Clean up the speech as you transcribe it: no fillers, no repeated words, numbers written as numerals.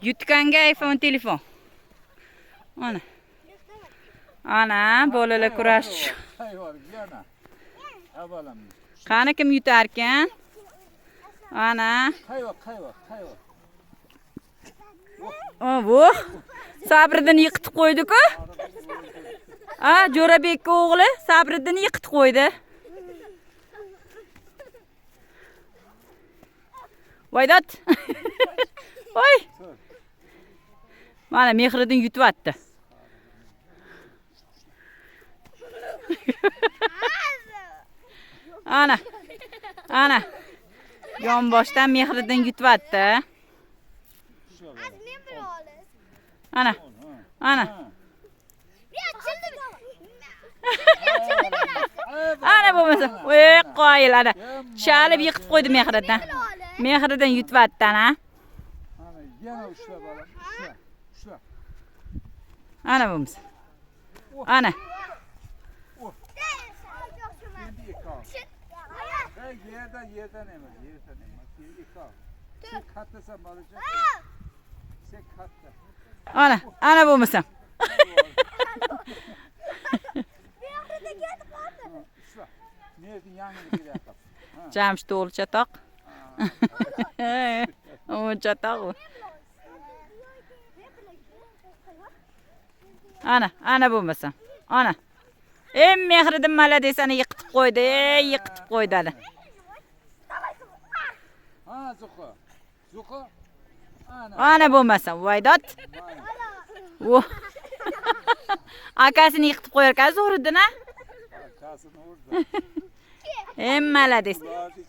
Yutganga iPhone telefon. Ana. Ana, bolalar kurash. Yana. Ha bolam. Qani kim yutarkan? Ana. Qayva, qayva, qayva. Voh. Sabriddin yiqitib qo'ydi-ku. A, Jo'rabek o'g'li Sabriddinni yiqitib qo'ydi. Voydod. Voy. Mana Mehriddin yutyapti. Ana. Ana. Yonboshdan Mehriddin yutyapti. Ana. Ana. Ana bo'lmasa, voy qoyil ana. Chalib yiqitib qo'ydi Mehriddin. Mehriddin yutyapti ana. Ana yana ushla bolam, ushla. Ushla. Ana bo'lmasa. Ana. Endi ikov. Ey, yerdan, yerdan emas, yerdan emas. Ikov. Sen kattasan bolajon. Sen katta. Ana, ana bo'lmasa. Ushla. Mehriddin yangini kelyapti. Jamshid o'g'li chatoq. U chatoq u. Ana, ana bo'lmasa. Ana. Ey Mehriddin malades ana yiqitib qo'ydi. Ey yiqitib qo'ydi ana. Ha, Zuhra. Zuhra. Ana. Ana bo'lmasa, voydod. Voh. Akasini yiqitib qo'yar ekan Zuhriddin a? Akasini urdi. Ey malades. Ularni